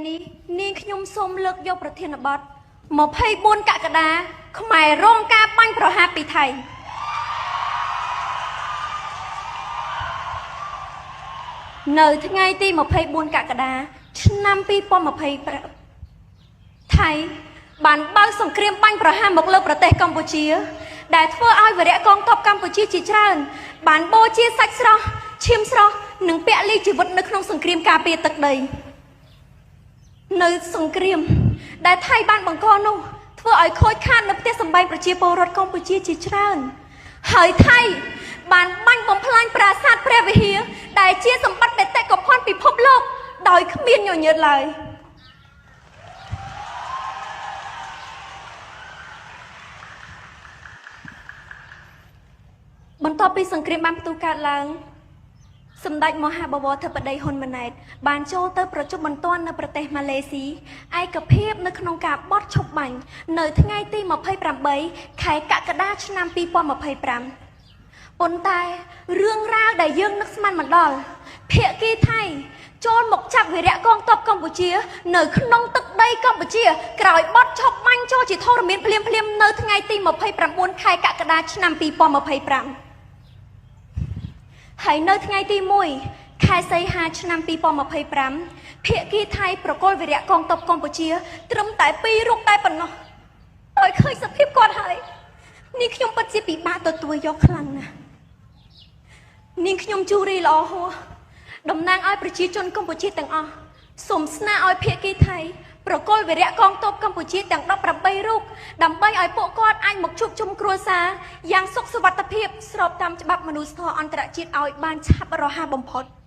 នេះនាងខ្ញុំសូមលើកយកប្រធានបទ24កក្កដាខ្មែររងការបាញ់ប្រហារពីថៃនៅថ្ងៃទី24កក្កដាឆ្នាំ2025ថៃបានបើកសង្គ្រាមបាញ់ប្រហារមកលើប្រទេសកម្ពុជា ដែលធ្វើឲ្យវរៈកងទ័ពកម្ពុជាជាច្រើន បានបូជាសាច់ស្រស់ឈាមស្រស់និងពលីជីវិតនៅក្នុងសង្គ្រាមការពារទឹកដី នៅសង្គ្រាម ដែលថៃបានបង្កនោះធ្វើឲ្យខូចខាតនៅផ្ទះសម្បែងប្រជាពលរដ្ឋកម្ពុជាជាច្រើន ហើយថៃបានបាញ់បំផ្លាញប្រាសាទព្រះវិហារដែលជាសម្បត្តិបេតិកភណ្ឌពិភពលោក ដោយគ្មានញញើតឡើយបន្ទាប់ពីសង្គ្រាមបានផ្ទុះកើតឡើងសម្ដេចមហាបវរធិបតីហ៊ុនម៉ាណែតបានចូលទៅប្រជុំបន្ទាន់នៅប្រទេសម៉ាឡេស៊ីឯកភាពនៅក្នុងការបត់ឈប់បាញ់នៅថ្ងៃទី28ខែកក្កដាឆ្នាំ2025ប៉ុន្តែរឿងរ៉ាវដែលយើងនឹកស្មានមិនដល់ភាគីថៃចូលមកចាប់វីរៈកងទ័ពកម្ពុជា នៅក្នុងទឹកដីកម្ពុជា ក្រោយបត់ឈប់បាញ់ចូលជាធរមានភ្លាមៗនៅថ្ងៃទី29ខែកក្កដាឆ្នាំ2025ហើយនៅថ្ងៃទី1ខែសីហាឆ្នាំ2025ភាគីថៃប្រគល់វីរៈកងទ័ពកម្ពុជា ត្រឹមតែ2រូបតែប៉ុណ្ណោះដោយឃើញសភាពគាត់ហើយនាងខ្ញុំពិតជាពិបាកទទួលយកខ្លាំងណាស់នាងខ្ញុំជូរីល្អហួរតំណាងឲ្យប្រជាជនកម្ពុជាទាំងអស់សូមស្នើឲ្យភាគីថៃប្រគល់វីរៈកងទ័ពកម្ពុជាទាំង18រូបដើម្បីឲ្យពួកគាត់អាចមកជួបជុំគ្រួសារយ៉ាងសុខសុវត្ថិភាពស្របតាមច្បាប់មនុស្សធម៌អន្តរជាតិឲ្យបានឆាប់រហ័សបំផុត។